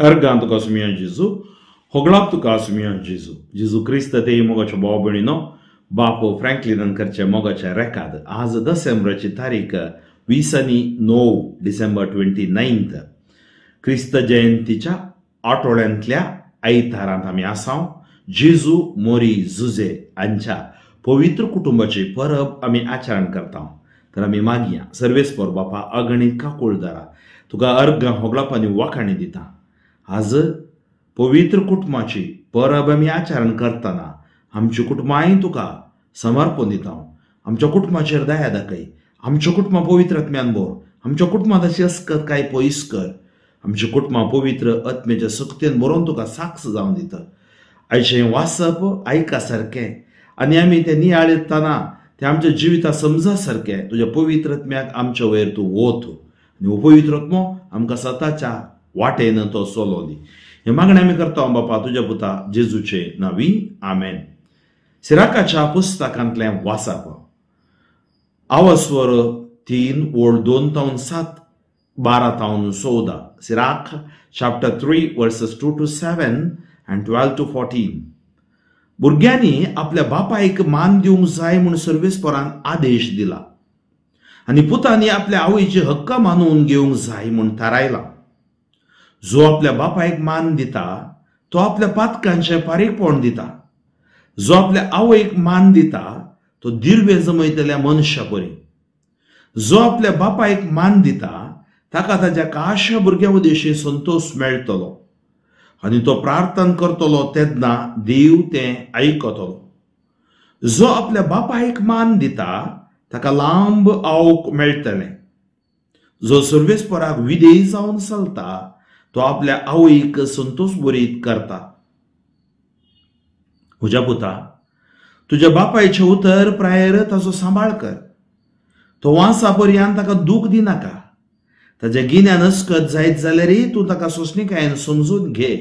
अर्गां तुका सुमिया जेजू, होगळाप तुका सुमिया जेजू. जेजू क्रिस्त ते मोगाचो भाव भयणीनो, बापो फ्रँकलिनान करचे मोगाचे रेकाद. आज डिसेंबराची तारीख 29 डिसेंबर 29. क्रिस्त जयंतीच्या आठवड्यांतल्या आयतारांत आमी आसाव. जेजू मोरी जुजे हांच्या पवित्र कुटुंबाची परब आमी आचरण करता. तर आमी मागया सर्वेस्पर बापा अगणीत काकुळदारा, तुका अर्गां होगळाप आनी वाखाणी दिता. आज पवित्र कुटुंबाची परब आमी आचरण करतना आमची कुटुंबांय तुका समर्पण दिता. आमच्या कुटुंबाचेर दया दाखय, आमच्या कुटुंबां पवित्र आत्म्यान भर, आमच्या कुटुंबांत अशी अस्कत काय पयस कर. आमच्या कुटुंबां पवित्र आत्म्याच्या सक्तेन बरोवन तुका साक्ष जावन दिता. आयचें वाचप आयका सारकें आनी आमी तें नियाळतना तें आमच्या जिविता समजा सारकें तुज्या पवित्र आत्म्याक आमच्या वयर तूं वत आनी हो पवित्र आत्मो आमकां सताच्या वाटेन तो चलोवं दी. हें मागणें आमी करता बापा तुज्या पुता जेजूचे नांवी, आमेन. सिराकाच्या पुस्तकांतलें वाचप. आवस्वर 3 ओळ 2 7 12 14. Sirach chapter 3 verses 2 to 7 and 12 to 14. भुरग्यांनी आपल्या बापायक मान दिवंक जाय म्हूण सर्वेस्परान आदेश दिला आनी पुतांनी आपल्या आवयचे हक्क मानून घेवंक जाय म्हूण थारायला. जो आपल्या बापायक मान दिता तो आपल्या पातकांचें फारीकपण दिता. जो आपल्या आवयक मान दिता तो दिर्वे जमयतल्या मनशा परी. जो आपल्या बापायक मान दिता ताका ताच्या काश्या भुरग्यां उदेशी संतोश मेळटलो आनी तो प्रार्थना करतलो तेन्ना देव तें आयकतलो. जो आपल्या बापायक मान दिता ताका लांब आवक मेळटलें. जो सर्वेस्पराक विधेय जावन चलता तो आपल्या आवयक संतोश बरीत करता. म्हज्या पुता, तुज्या बापायचें उतर प्रायर ताचो सांबाळ कर. तो वासा पर्यंत ताका दूख दिनाका. ताजें गिन्यान अस्कत जायत जाल्यारय तूं ताका सोंसणीकायेन समजून घे.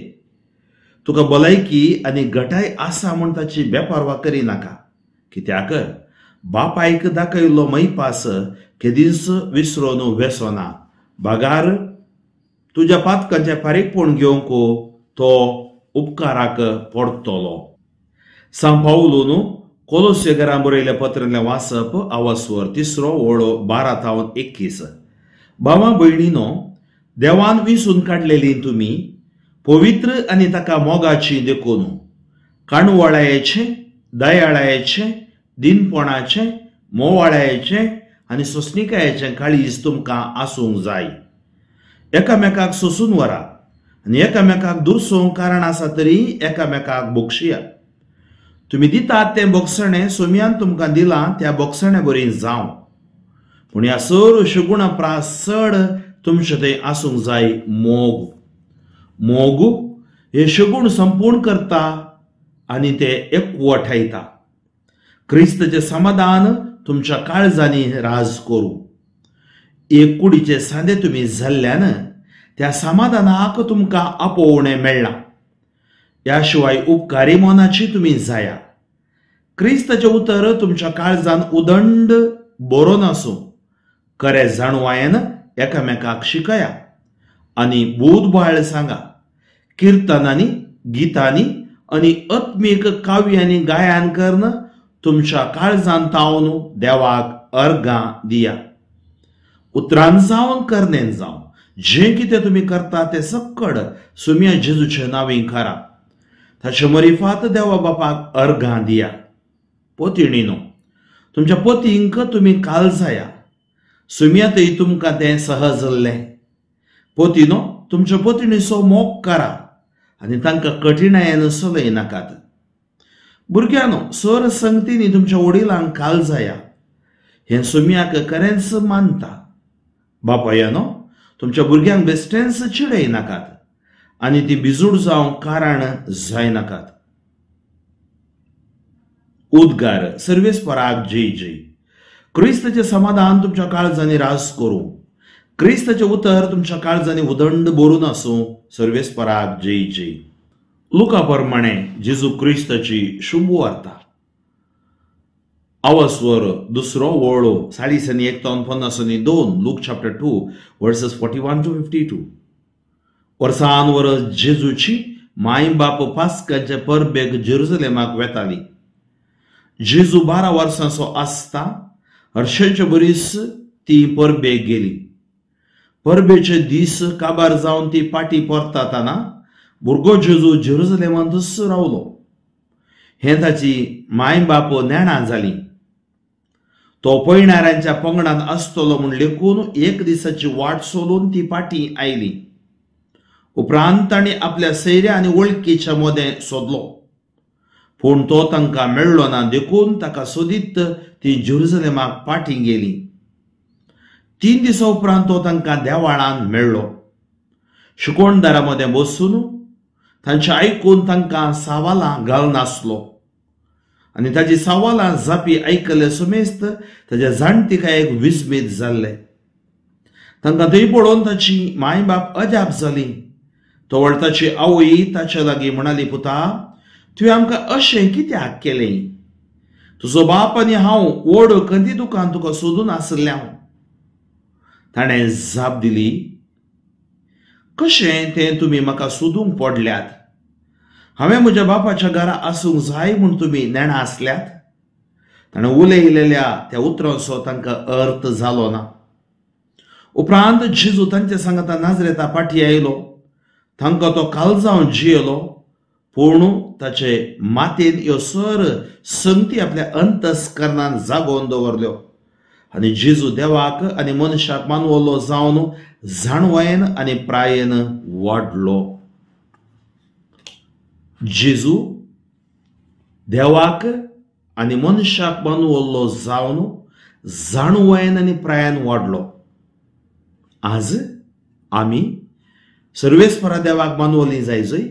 तुका भलायकी आनी घटाय आसा म्हूण ताची बेपारवा करिनाका. कित्याक बापायक दाखयल्लो मैपास केदींच विसरोन वेसोना. बागार तुज्या पातकांचें फारीकपण घेवंक तो उपकाराक पडटलो. सांव पावलून कोलोसेगरां बरयल्ल्या पत्रांतलें वाचप. आवस्वर 3 ओळ 12 21. भावा भयणीनो, देवान विसून काडलेली तुमी पवित्र आनी ताका मोगाची देखून काणवळायेचें, दयाळायेचें, दिनपणाचें, मोवाळायेचें आनी सोंसणीकायेचें काळीज तुमकां आसूंक जाय. एकामेकाक सोंसून व्हरा आनी एकामेकाक दुरसोवंक कारण आसा तरी एकामेकाक बक्षिया. तुमी दितात तें बक्षणें सोम्यान तुमकां दिलां त्या बक्षणे बरी जावं. पूण ह्या सर शुगुणा प्रास चड तुमचे थंय आसूंक जाय मोग. मोग हे शगुण संपूर्ण करता आनी ते एकवटायता. क्रिस्ताचें समाधान तुमच्या काळजांनी राज करूं. एक कुडीचे सांदे तुमी जाल्ल्यान त्या समाधानाक तुमकां आपोवणें मेळ्ळां. ह्या शिवाय उपकारी मनाची तुमी जाया. क्रिस्ताचें उतर तुमच्या काळजान उदंड बरोवन आसूं. खरें जाणवायेन एकामेकाक शिकया आनी बोधबाळ सांगा. किर्तनांनी, गितांनी आनी आत्मीक काव्यांनी गायन करून तुमच्या काळजान तावन देवाक अर्गां दिया. उतरान जावन करणेन जावन जें कितें तुमी करता तें सक्कड सुमिया जेजूचे नांवी करा. ताचे मरिफात देवा बापाक अर्गां दिया. पोतिणीनो, तुमच्या पोतींक तुमी काल जाया. सुमियातय तुमकां तें सहज जाल्लें. पोतीनो, तुमच्या पोतिणीचो मोग करा आनी तांकां कठिणायेन चलयनाकात. भुरग्यांनो, सर संगतींनी तुमच्या वडिलांक काल जाया. हें सुमियाक खरेंच मानता. बापायानो, तुमच्या भुरग्यांक बेश्टेंच चिडयनाकात आनी ती बिजूड जावंक कारण जायनाकात. उद्गार. सर्वेस्पराक जय जय. क्रिस्ताचें समाधान तुमच्या काळजांनी राज करूं. क्रिस्ताचें उतर तुमच्या काळजांनी उदंड भरून आसूं. सर्वेस्पराक जय जय. लुका प्रमाणे जेजू क्रिस्ताची शुभ वार्ता. आवस्वर 2 ओळ 41 52. Luke chapter 2 verses 41 to 52. वर्सान वर्स जेजूची माय बाप पास्काच्या परबेक जेरुजलेमाक वेताली. जेजू 12 वर्सांचो आसता हर्षाचे बरीस ती परबेक गेली. परबेचे दीस काबार जावन ती पाटी परतातना भुरगो जेजू जेरुजलेमांतूच रावलो. हें ताची माय बाप नेणा जाली. तो पयणाऱ्यांच्या पंगडान आसतलो म्हूण लेखून एक दिसाची वाट सोडून ती पाटी आयली. उपरांत तांणी आपल्या सैऱ्या आनी वळखीच्या मदें सोदलो, पूण तो तांकां मेळ्ळो ना. देखून ताका सोदीत ती जेरुजलेमाक पाटी गेली. 3 दिसां उपरांत तो तांकां देवाळान मेळ्ळो. शिकोणदारा मदें बसून तांचें आयकून तांकां सवालां घालनासलो आनी ताजी सवालां जापी आयकले समेस्त ताज्या जाणटिकायेक विस्मीत जाल्ले. तांकां थंय पळोवन ताची माय बाप अजाप जाली. तवळ ताची आवय ताच्या लागीं म्हणाली, पुता, तुवें आमकां अशें कित्याक केलें? तुजो बाप आनी हांव व्हड कंदी दुकान तुका सोदून आसलें हांव. ताणें जाप दिली, कशें तें तुमी म्हाका सोदूंक पडल्यात? हांवें म्हज्या बापाच्या घरा आसूंक जाय म्हूण तुमी नेणा आसल्यात? ताणें उलयलेल्या त्या उतरांचो तांकां अर्थ जालो ना. उपरांत जेजू तांच्या सांगाता नाजरेता पाटी आयलो. तांकां तो कालजावन जियेलो, पूण ताचे मातेन ह्यो सर संगती आपल्या अंतस्करणान जागोवन दवरल्यो आनी जेजू देवाक आनी मनशाक मानवलो जावन जाणवायेन आनी प्रायेन वाडलो. जेजू देवाक आनी मनशाक मानवल्लो जावन जाणवायेन आनी प्रायेन वाडलो. आज आमी सर्वेस्परा देवाक मानवली जायजय,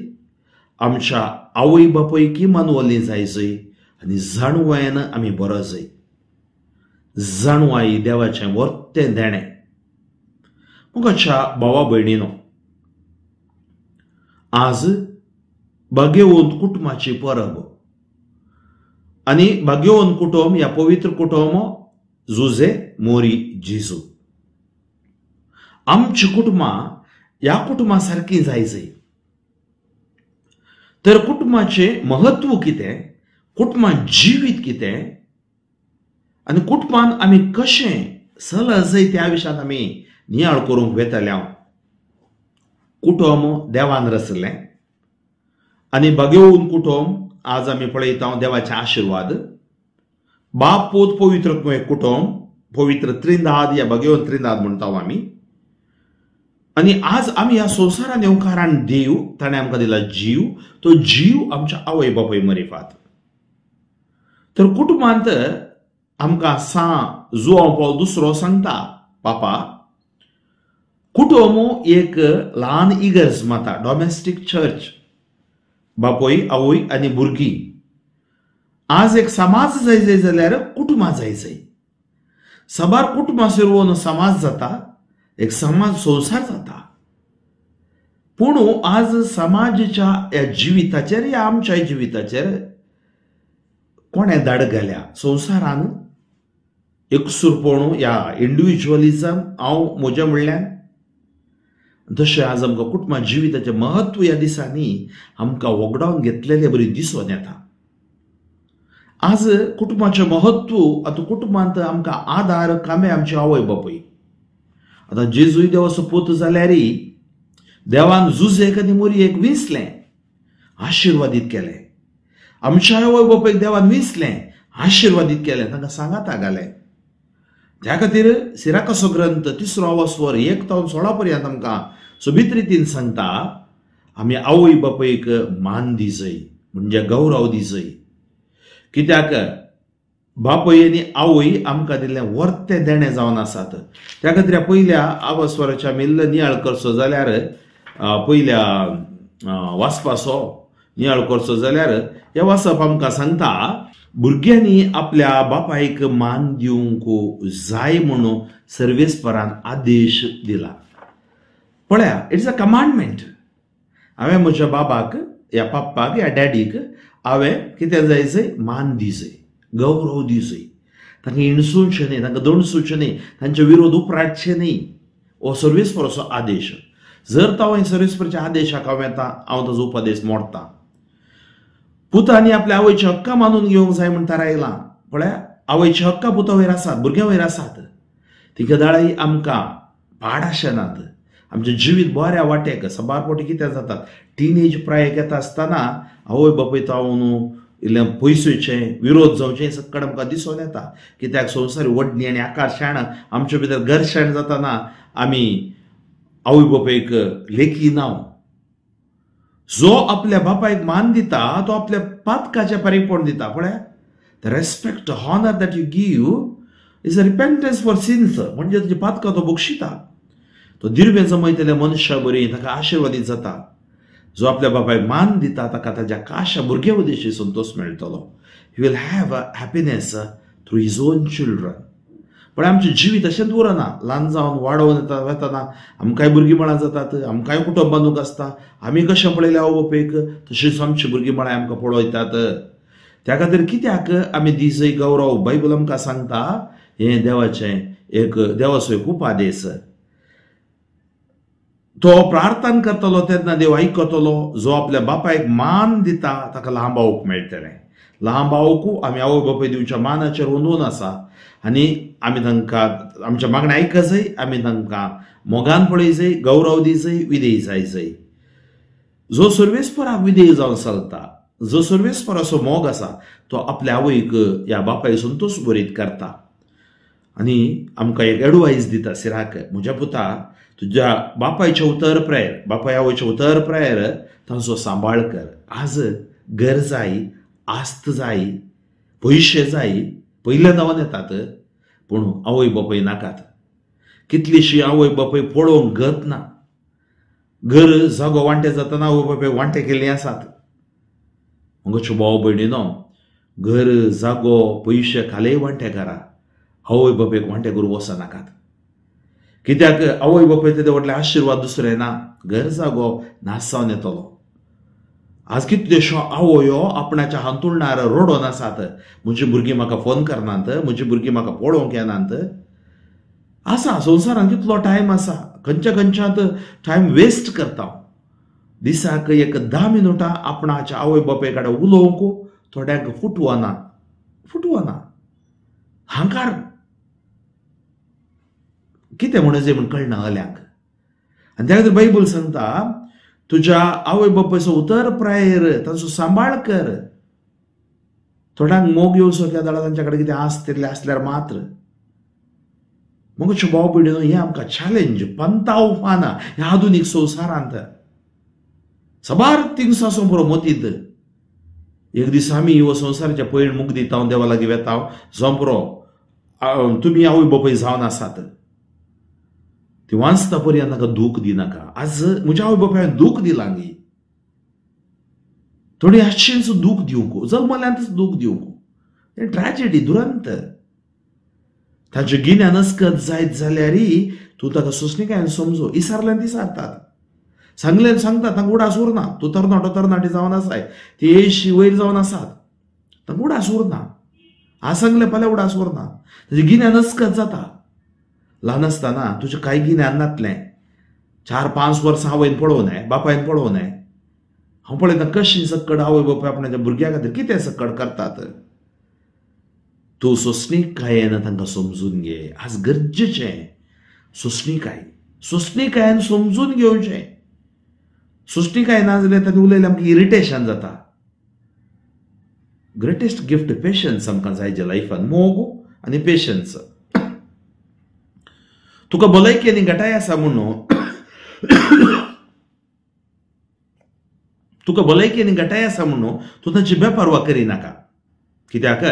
आमच्या आवय बापायकी मानवली जायजय आनी जाणवायेन आमी बरो जाय. जाणवाय देवाचें वर्तें देणें. मुखाच्या भावा भयणीनो, आज भाग्यवंत कुटुंबाची परब आनी भाग्यवंत कुटुंब ह्या पवित्र कुटुंब जुजे मोरी जेजू. आमची कुटुंबां ह्या कुटुंबा सारकी जायजय. तर कुटुंबाचें महत्व कितें, कुटुंबान जिवीत कितें आनी कुटुंबान आमी कशें सलजय त्या विशयांत आमी नियाळ करूंक वेतले. हांव कुटुंब देवान रचलें आनी भाग्यवंत कुटुंब आज आमी पळयता देवाचे आशिर्वाद. बाप पूत पवित्र कुटुंब, पवित्र त्रिंदाद या भाग्यवंत त्रिंदाद म्हणटा आमी. आनी आज आमी ह्या संवसारान येवंक कारण देव ताणें आमकां दिला जीव, तो जीव आमच्या आवय बापाय मरिफात. तर कुटुंबांत आमकां सां जुआंव पावल दुसरो सांगता, पापा, कुटुंब एक ल्हान इगर्ज माता, डॉमेस्टीक चर्च. बापोय आवय आनी भुरगीं. आज एक समाज जाय जाय जाल्यार कुटुंबां जाय जाय. साबार कुटुंबां सेरोवन समाज जाता, एक समाज संवसार जाता. पूण आज समाजाच्या ह्या जिविताचेर या आमच्या जिविताचेर कोणें धाड घाल्या? संवसारान एकसुरपण या इंडिविज्युअलिजम, हांव म्हजें म्हणल्यार. तशें आज आमकां कुटुंबा जिविताचें महत्व ह्या दिसांनी आमकां वगडावन घेतलेले बरी दिसून येता. आज कुटुंबाचें महत्व, आतां कुटुंबांत आमकां आदार कामे आमची आवय बापूय. आतां जेजूय देवाचो पूत जाल्यार देवान जुजेक आनी मोरयेक विंचलें, आशिर्वादीत केलें. आमच्या आवय बापायक देवान विंचलें, आशिर्वादीत केलें, तांकां सांगाता घालें. त्या खातीर सिराकाचो ग्रंथ 3 आवास्वर 1 ते 16 पर्यंत आमकां सोबीत रितीन सांगता, आमी आवय बापायक मान दिजय, म्हणजे गौरव दिजय. कित्याक बापूय आनी आवय आमकां दिल्लें वर्तें देणें जावन आसात. त्या खातीर पयल्या आवास्वराच्या मिल्ल नियाळ करचो जाल्यार, पयल्या वाचपाचो नियाळ करचो जाल्यार हें वाचप आमकां सांगता, भुरग्यांनी आपल्या बापायक मान दिवंक जाय म्हणून सर्वेस्परान आदेश दिला. पळया, it's a commandment. हांवें म्हज्या बाबाक या पप्पाक या डॅडीक हांवें कितें जाय जाय मान दी जाय, गौरव दी जाय. तांकां हिणसूचें न्ही, तांकां दणसूचें न्ही, तांचे विरोध उपराटचे न्ही. हो सर्वेस्पराचो आदेश. जर तो हांवें सर्वेस्पराच्या आदेशाक हांव येता, हांव ताजो उपदेश मोडटा. पुतांनी आपल्या आवयची हक्का मानून घेवंक जाय म्हण थारायलां. पळया, आवयची हक्का पुता वयर आसात, भुरग्यां वयर आसात. ती गदाळी आमकां पाड आशेनात. आमचें जिवीत बऱ्या वाटेक सबार फावटी कितें जातात, टिनेज प्रायेक येता आसतना आवय बापूय तावन इल्लें पयसुचें विरोध जावचें सक्कड आमकां दिसून येता. कित्याक संवसार वडणी आनी आकर्शण आमचे भितर घर्शण जाताना आमी आवय बापायक लेखी ना. जो आपल्या बापायक मान दिता तो आपल्या पातकाचें परिपूर्ण दिता. पळया, the respect honour that you give is a repentance for sins. म्हणजे तुजी पातकां तो बक्षिता. तो दिर्वें जमयतल्या मनशा बरी ताका आशिर्वादीत जाता. जो आपल्या बापायक मान दिता ताका ताज्या काशा भुरग्या उदेशी संतोश मेळटलो. He will have a happiness through his own children. पण आमचें जिवीत अशेंच उरना. ल्हान जावन वाडोवन येता वतना आमकांय भुरगीं बाळां जातात, आमकांय कुटुंब बांदूंक आसता. आमी कशें पळयलें आवय बापायक तशींच आमची भुरगीं बाळां आमकां पळयतात. त्या खातीर कित्याक आमी दिसय गौरव बायबल आमकां सांगता, हें देवाचें एक देवाचो एक उपादेश. तो प्रार्थना करतलो तेन्ना देव आयकतलो. जो आपल्या बापायक मान दिता ताका लांबावूक मेळटलें. लांबावूक आमी आवय बापाय दिवच्या मानाचेर अंदून आसा आनी आमी तांकां आमच्या मागणें आयकजय, आमी तांकां मोगान पळयजय, गौरव दिजय, विधेय जायजय. जो सर्वेस्पराक विधेय जावन चलता, जो सर्वेस्पराचो मोग आसा तो आपल्या आवयक ह्या बापाय संतोश बरीत करता. आनी आमकां एक एडवायज दिता सिराक, म्हज्या पुता तुज्या बापायचें उतर प्रायर, बापाय आवयचें उतर प्रायर तांचो सांबाळ कर. आज घर जाय, आस्त जाय, पयशे जाय, पयल्या नांवान येतात, पूण आवय बापाय नाकात. कितलीशी आवय बापाय पळोवंक गत ना. घर जागो वांटे जातना आवय बापाय वांटे केल्ली आसात. मगो भाव भयणीनो, घर जागो पयशे खालेय वांटे करा, आवय बापायक वांटे करूंक वचनाकात. कित्याक आवय बापाय तेदे व्हडले आशिर्वाद दुसरे ना. घर जागो नासावन येतलो. आज कितल्योश्यो आवयो आपणाच्या हांतुळणार रडोन आसात, म्हजी भुरगीं म्हाका फोन करनात, म्हजी भुरगीं म्हाका पळोवंक येनात. आसा संवसारांत कितलो टायम आसा, खंयच्या खंयच्यात टायम वेस्ट करता. दिसाक एक 10 मिनटां आपणाच्या आवय बापाय कडेन उलोवंक थोड्यांक फुटवना, फुटवना. हांकार कितें म्हणजें म्हण कळना अल्यांक. आनी त्या खातीर बायबल सांगता, तुज्या आवय बापायचो उतर प्रायर तांचो सांबाळ कर. थोड्यांक मोग येवचो त्या जाल्यार तांच्या कडेन कितें आसतलें आसल्यार मात्र. मगो भाव भयणीनो, हें आमकां चॅलेंज, पंताव फाना ह्या आधुनीक संवसारांत. साबार थिंग्स आसूं पुरो मतींत. एक दीस आमी हो संवसाराच्या पयण मुख दिता, देवा लागीं वेता, जावं पुरो तुमी आवय बापाय जावन आसात. ती वाचता पर्यंत नाका दूख दिनाका. आज म्हज्या आवय बापायन दूख दिलां गी, थोडी अशेंच दूख दिवंक, जल्मल्यांतच दूख दिवंक, हें ट्रॅजेडी, दुरंत. तांचें गिन्यान अस्कत जायत जाल्यार तूं ताका सोंसणीकायेन समजो. इसारल्यान इसारतात, सांगल्यान सांगतात, तांकां उडास उरना. तूं तरणाटो तरणाटी जावन आसाय, ती येशी वयर जावन आसात, तांकां उडास उरना. आज सांगलें फाल्यां उडास उरना. ताचें गिन्यान अस्कत जाता. ल्हान आसतना तुजें कांय गिन्यान नातलें, 4-5 वर्सां आवयन पळोवनाय, बापायन पळोवनाय. हांव पळयता कशी सक्कड आवय बापाय आपणाच्या भुरग्या खातीर कितें सक्कड करतात. तूं सोंसणीकायेन तांकां समजून घे. आज गरजेचें सोंसणीकाय, सोंसणीकायेन समजून घेवचें. सोंसणीकाय ना जाल्यार तांणी उलयलें आमकां इरिटेशन जाता. ग्रेटेस्ट गिफ्ट पेशन्स आमकां जाय जे लायफान, मोग आनी पेशन्स. तुका भलायकी आनी घटाय आसा म्हणून, तुका भलायकी आनी घटाय आसा म्हणून तूं तांची बेपारवा करिनाका. कित्याक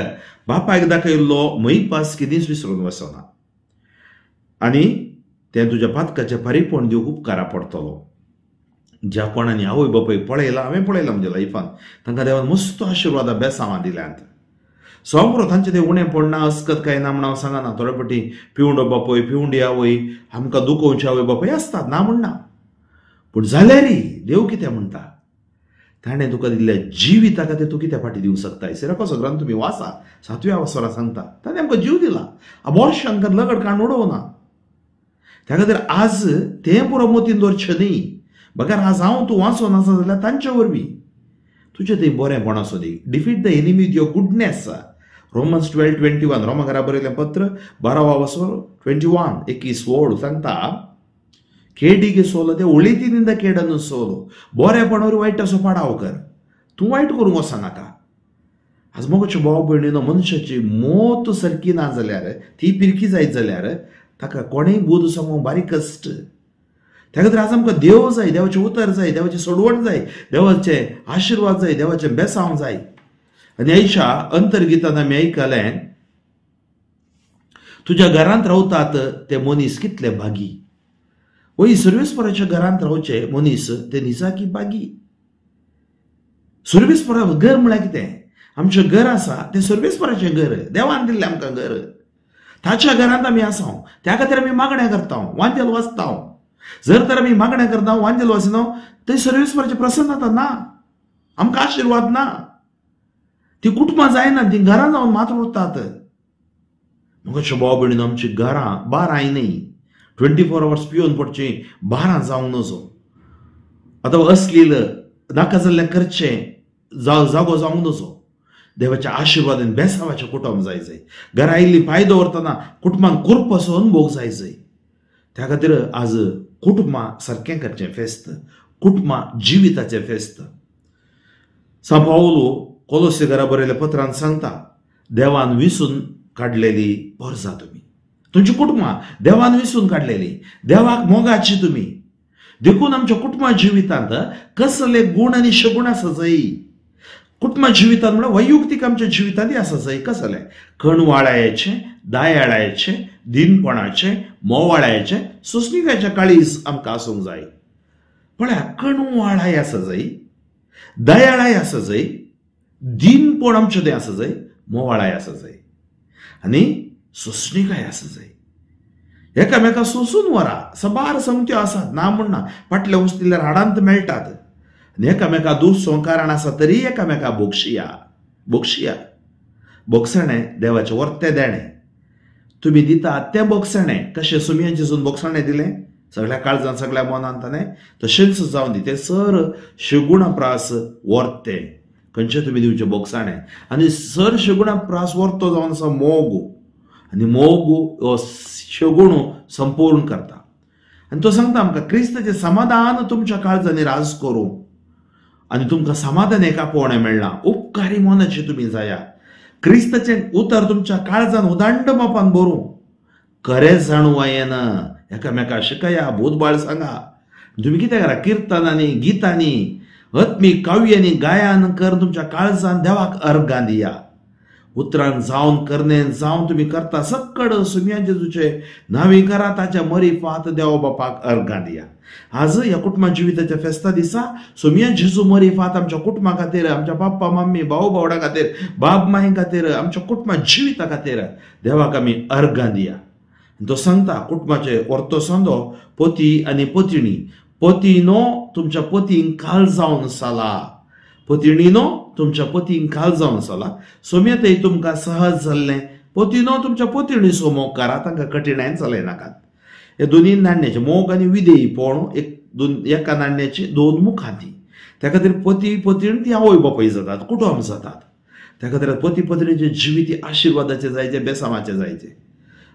बापायक दाखयल्लो मैपास केदींच विसरून वचना आनी तें तुज्या पातकाचें फारीकपण दिवंक उपकारा पडटलो. ज्या कोणांनी आवय बापायक पळयला, हांवें पळयला म्हज्या लायफान, तांकां देवान मस्त आशिर्वादा बेसांवां दिल्यांत. सोंपरो तांचें तें उणें पडना, अस्कत काय ना म्हण हांव सांगना. थोडे फावटी पिवंडो बापूय, पिवंडी आवय, आमकां दुखोवची आवय बापूय आसतात, ना म्हणना. पूण जाल्यारय देव कितें म्हणटा, ताणें तुका दिल्ल्या जिविता खातीर तूं कितें फाटीं दिवंक शकता. सिराकोसो ग्रंथ तुमी वाचा, 7व्या वसरा सांगता, ताणें आमकां जीव दिला. अबॉर्शन कर, लगड काडून उडोवना. त्या खातीर आज तें पुरो मोतीन दवरचें न्ही. बगर आज हांव तूं वाचोन आसा जाल्यार तांचे वरवीं तुजें थंय बरेंपण आसूं दी. Defeat the enemy with your goodness. Romans 12:21, Roma घरा बरयलें पत्र 12 वसो 21 21 ओळ सांगता, केडीगे सोलो ते ओळीतीनिंद केडन सोलो. बरेपण वरी वायटाचो पाडाव कर, तूं वायट करूंक वचनाका. आज मोगाच्यो भाव भयणीनो, मनशाची मोत सारकी ना जाल्यार, ती पिरकी जायत जाल्यार ताका कोणेय बोध सांगूंक बारीक कश्ट. त्या खातीर आज आमकां देव जाय, देवाचें उतर जाय, देवाची सोडवण जाय, देवाचे आशिर्वाद जाय, देवाचें बेसांव जाय. आनी आयच्या अंतर्गितान आमी आयकलें, तुज्या घरांत रावतात ते मनीस कितले भागी. वय सर्वेस्पराच्या घरांत रावचे मनीस ते निजाकी भागी. सर्वेस्परा घर म्हळ्यार कितें? आमचें घर आसा तें सर्वेस्पराचें घर, देवान दिल्लें आमकां घर. ताच्या घरांत आमी आसा, त्या खातीर आमी मागण्या करता, वांजेल वाचता. जर तर आमी मागण्या करता, वांजेल वाचिना, थंय सर्वेस्पराचें प्रसन्नता ना, आमकां आशिर्वाद ना. ती कुटुंबां जायना, ती घरां जावन मात्र उरतात. म्हाका भाव भयणीनो, आमची घरां बारांय न्ही, 24 आवर्स पिवन पडचीं बारां जावंक नजो. आतां अश्लील नाका जाल्लें करचें जागो जावंक नजो. देवाच्या आशिर्वादान बेसावाचें कुटुंब जाय जाय. घरा आयिल्ली पांय दवरतना कुटुंबान करपाचो अनुभव जाय जाय. त्या खातीर आज कुटुंबां सारकें करचें फेस्त, कुटुंबां जिविताचें फेस्त. सांव पावलो कोलोसे घरा बरयल्या पत्रान सांगता, देवान विसून काडलेली परजा तुमी, तुमची कुटुंबां देवान विसून काडलेली, देवाक मोगाची तुमी. देखून आमच्या कुटुंबा जिवितांत कसले गूण आनी शगुण आसा जाय. कुटुंबा जिवितांत म्हळ्यार वैयक्तीक आमच्या जिवितांत आसा जाय. कसले कणवाळायेचें, दयाळायेचें, दिनपणाचें, मोवाळायेचें, सोंसणिकायेचें काळीज आमकां आसूंक जाय. पळया, कणवाळाय आसा जाय, दयाळाय आसा जाय, दिनपण आमचें तें आसा जाय, मोवाळाय आसा जाय आनी सोंसणिकाय आसा जाय. एकामेका सोंसून व्हरा. साबार संगत्यो आसात ना म्हणना, फाटल्या वस्तील्यार हाडांत मेळटात. आनी एकामेका दुसरो कारण आसा तरी एकामेका बोगशिया, बोगशिया. बोगसणें देवाचें वर्तें देणें. तुमी दितात तें बोगसणें. कशें सुमया जेजून बोगसणें दिलें सगळ्या काळजान, सगळ्या मनान, ताणें तशेंच जावन दी. तें सर शेगुणा प्रास वर्तें. खंयचें तुमी दिवचें बोगसाणें. आनी सर शेगुणा प्रास वर्तो जावन आसा मोग. आनी मोग हो शेगुण संपूर्ण करता. आनी तो सांगता आमकां, क्रिस्ताचें समाधान तुमच्या काळजांनी राज करूं आनी तुमकां समाधान एका पोवणें मेळ्ळां. उपकारी मनाची तुमी जाया. क्रिस्ताचें उतर तुमच्या काळजान उदांड मापान भरूं. खरें जाणू येना एकामेका शिकया, भूतबाळ सांगा. तुमी कितें करा, किर्तनांनी, गितांनी, आत्मीक काव्यांनी गायन कर तुमच्या काळजान देवाक अर्गां दिया. उतरान जावन करणे जावन तुमी करता सक्कड सुमया जेजूचे नावी करा, ताच्या मरिफात देव बापाक अर्गां दिया. आज ह्या कुटुंबा जिविताच्या फेस्ता दिसा सुमया जेजू मरिफात आमच्या कुटुंबा खातीर, आमच्या बाप्पा मम्मी भाऊ भावडा खातीर, बाब माई खातीर, आमच्या कुटुंबा जिविता खातीर देवाक आमी अर्गां दिया. तो सांगता कुटुंबाचे वर्तो सांदो पती आनी पतिणी. पतीनो तुमच्या पतींक काल जावन साला, पतिणीनो तुमच्या पतींक काल जावन साला. सोम्या ते तुमकां सहज जाल्लें. पतीनो तुमच्या पतिणीचो मोग करा, तांकां कठीणायन चलयनाकात. हे दोनूय नाण्याचे मोग आनी विधेयीपण एक दोन एका नाण्याची दोन मुखां ती. त्या खातीर पती पतीण ती आवय बापूय जातात, कुटुंब जातात. त्या खातीर पती पत्नीचे जिवीत आशिर्वादाचे जायचे, बेसामाचे जायचे.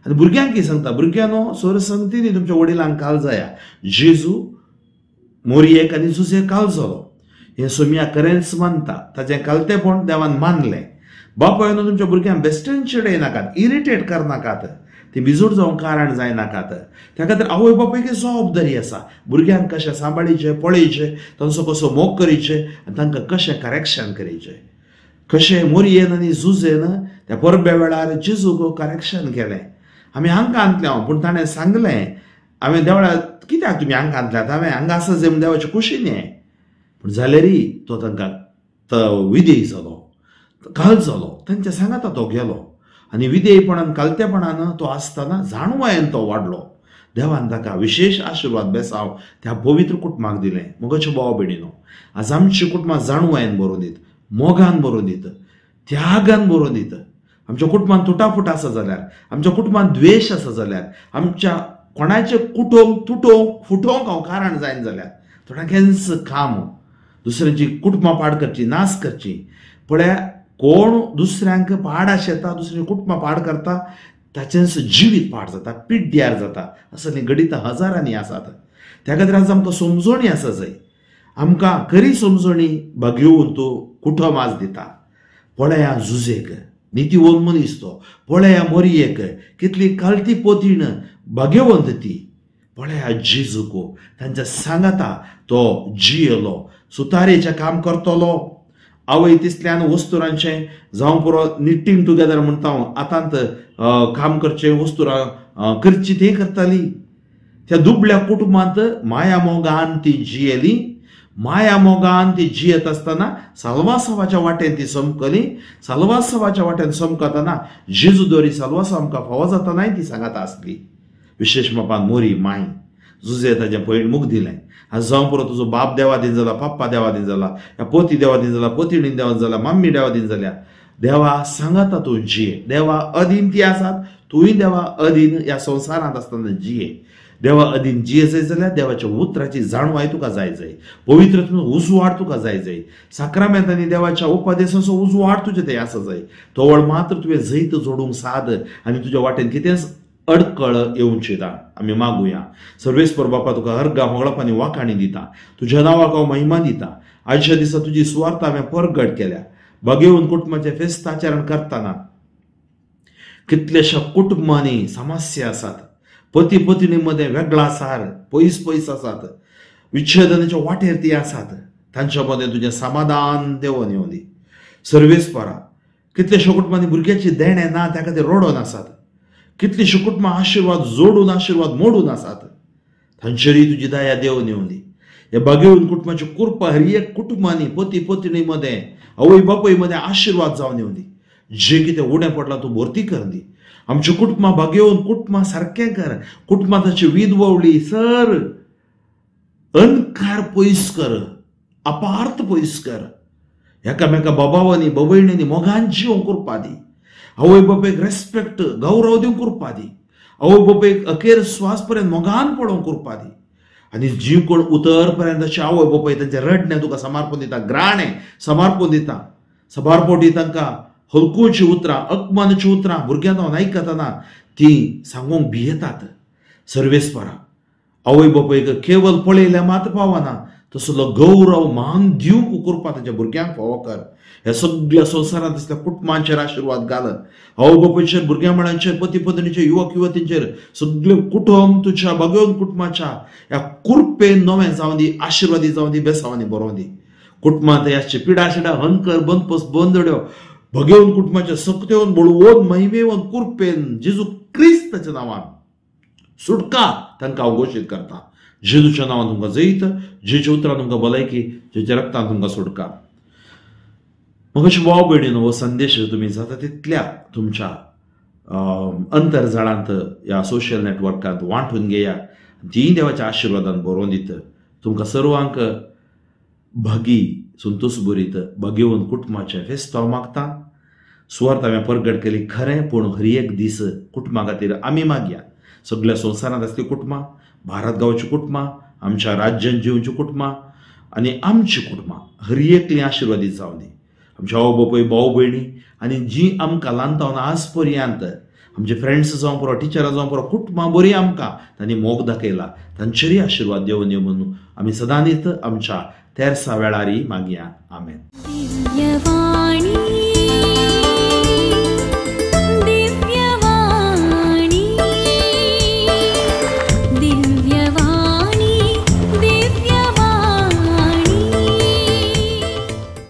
आनी भुरग्यांक कितें सांगता, भुरग्यांनो सोर संगतीनी तुमच्या वडिलांक काल जाया. जेजू मोरयेक आनी जुजे काल जालो हें सोम्या खरेंच मानता. ताचें कालतेपण देवान मानलें. बापायनो तुमच्या भुरग्यांक बेस्टेन चिडयनाकात, इरिटेट करनाकात, ती बिजूट जावंक कारण जायनाकात. त्या खातीर आवय बापायक जबाबदारी आसा भुरग्यांक कशें सांबाळीचें, पळयचें, तांचो कसो मोग करीचें आनी तांकां कशें करेक्शन करीचें. कशें मोरयेन आनी जुजेन त्या परबे वेळार जेजूक करेक्शन केलें. आमी हांगा हांव पूण ताणें सांगलें, हांवें देवळा कित्याक तुमी हांगा घातल्यात, हांवें हांगा आसा जाय म्हूण देवाचे कुशीन हें. पूण जाल्यारय तो तांकां विधेय जालो, काल जालो, तांच्या सांगाता तो गेलो आनी विधेयपणान कालतेपणान तो आसतना जाणवायेन तो वाडलो. देवान ताका विशेश आशिर्वाद बेसाव त्या पवित्र कुटुंबाक दिलें. मोगाच्यो भाव भयणीनो, आज आमची कुटुंबां जाणवायेन भरून दीत, मोगान भरून दीत, त्यागान भरून दीत. आमच्या कुटुंबान तुटाफुट आसा जाल्यार, आमच्या कुटुंबान द्वेश आसा जाल्यार, आमच्या कोणाचें कुटोवंक तुटोवंक फुटोवंक हांव कारण जायना जाल्यार थोड्यांकेंच काम दुसऱ्यांची कुटुंबां पाड करची, नाश करची. पळया कोण दुसऱ्यांक पाड आशेता, दुसऱ्यांची कुटुंबां पाड करता, ताचेंच जिवीत पाड जाता, पिड्ड्यार जाता. असलीं घडितां हजारांनी आसात. त्या खातीर आज आमकां समजोणी आसा जाय, आमकां खरी समजोणी भागयोवन तूं कुटुंब आज दिता. पळया जुजेक नितीवंत मनीस तो, पळया मोरयेक कितली कालती पोतीण भाग्यवंत ती, पळया जेजूक तांच्या सांगाता तो जियेलो, सुतारेचें काम करतलो. आवय तिसल्यान वस्तुरांचें जावं पुरो निटींग टुगेदर म्हणटा हांव, आतांत काम करचें वस्तुरां करची ती करताली. त्या दुबळ्या कुटुंबांत माया मोगान ती जियेली. माया मोगान ती जियेत आसतना साल्वासावाच्या वाटेन ती समकली. साल्वासावाच्या वाटेन समकतना जेजू दोरी साल्वासाव आमकां फावो जातानाय ती सांगाता आसली. विशेश मापान मोरी माय जुजे ताजें पयण मुख दिलें. आज जावं पुरो तुजो बाप देवा दिन जाला, पप्पा देवा दिन जाला, ह्या पोती देवा दिन जाला, पोतिणीन देवा जाला, मम्मी देवा दिन जाल्या, देवा सांगाता तूं जिये. देवा अधीन ती आसात, तूंय देवा अधीन ह्या संवसारांत आसतना जिये. देवा अधीन जिये जाय जाल्यार देवाच्या उतराची जाणवाय तुका जाय जाय, पवित्रतेचो उजवाड तुका जाय जाय, साक्रामेंतांनी देवाच्या उपदेसाचो उजवाड तुजे ते आसा जाय. तोवळ मात्र तुवें जैत जोडूंक साद आनी तुज्या वाटेन कितेंच अडकळ येवची ना. आमी मागुया. सर्वेस्पर बापा, तुका अर्गां होगळप आनी वाखाणी दिता, तुज्या नांवाक हांव महिमा दिता. आयच्या दिसा तुजी सुवार्थ हांवें परगट केल्या. भागेवन कुटुंबाचें फेस्त आचरण करतना कितल्याश्या कुटुंबांनी समस्या आसात, पती पत्नी मदें वेगळा सार पयस पयस आसात, विच्छेदनाच्या वाटेर ती आसात, तांच्या मदें तुजें समाधान देवोन येवं दी. सर्वेस्परा, कितल्याश्या कुटुंबांनी भुरग्याची देणें ना त्या खातीर रडोन आसात, कितलीं कुटुंबां आशिर्वाद जोडून आशिर्वाद मोडून आसात, तांचेरूय तुजी दया देवून येवं दी. ह्या भागेवन कुटुंबाची कृपा हर एक कुटुंबांनी पती पत्नी मदें आवय बापूय मदें आशिर्वाद जावन येवं दी. जें कितें उणें पडलां तूं भरती कर दी. आमची कुटुंबां भागेवन कुटुंबां सारकें कर, कुटुंबां ताची वीद वळली सर अनकार पयस कर, अपार्थ पयस कर, एकामेका बाबावांनी बाबयणींनी मोगान जिवंक कृपा दी. आवय बापायक रेस्पेक्ट गौरव दिवंक कृपा दी. आवय बापायक अखेर स्वास पर्यंत मोगान पळोवंक कृपा दी. आनी जीव कोण उतर पर्यंत अशें आवय बापाय तांचें रडणें तुका समर्पण दिता, ग्राणें समर्पण दिता. सबारपोटी तांकां हलकुची उतरां, अपमानाची उतरां भुरग्यांक हांव आयकतना ती सांगूंक भियेतात. सर्वेस्परा, आवय बापायक केवल पळयल्यार मात पावना, तसलो गौरव मान दिवंक कृपा तांच्या भुरग्यांक फावो कर. ह्या सगळ्या संवसारांत आसल्या कुटुंबांचेर आशिर्वाद घाल. आवय बापायचेर, भुरग्यां बाळांचेर, पती पत्नीचेर, युवक युवतींचेर, सगळे कुटुंब तुज्या भागोवन कुटुंबाच्या ह्या कृपेन नवें जावं दी, आशिर्वादी जावं दी, बेसावांनी बरोवं दी. कुटुंबांत ह्या पिडा शिडा हनकर बंदपस बंदड्यो भगेवन कुटुंबाच्या सक्तेवन बळवोन महिमेवन कृपेन जेजू क्रिस्ताच्या नांवान सुटका तांकां हांव घोशीत करता. जेजूच्या नांवान तुमकां जैत, जेजूच्या उतरान तुमकां भलायकी, जेजूच्या रक्तान तुमकां सुटका. मग भाव भयणीनो, हो संदेश तुमी जाता तितल्या तुमच्या अंतरजाळांत ह्या सोशल नेटवर्कांत वांटून घेया. ती देवाच्या आशिर्वादान बरोवन दित. तुमकां सर्वांक भागी संतोष बरीत भागेवन कुटुंबाचें फेस्तांव मागता. सुवार्थ हांवें परगट केली खरें, पूण हर एक दीस कुटुंबा खातीर आमी मागया. सगळ्या संवसारांत आसली कुटुंबां, भारत गांवची कुटुंबां, आमच्या राज्यांत जिवची कुटुंबां आनी आमची कुटुंबां हर एकली आशिर्वादीत जावं दी. आमच्या आवय बापूय, भाव भयणी आनी जी आमकां ल्हानतावन आज पर्यंत आमचे फ्रेंड्स जावं पुरो, टिचरां जावं पुरो, कुटुंबां बरीं आमकां तांणी मोग दाखयला, तांचेरूय आशिर्वाद देवून येवं म्हणून आमी सदांच आमच्या तेरसा वेळारी मागया. आमेन.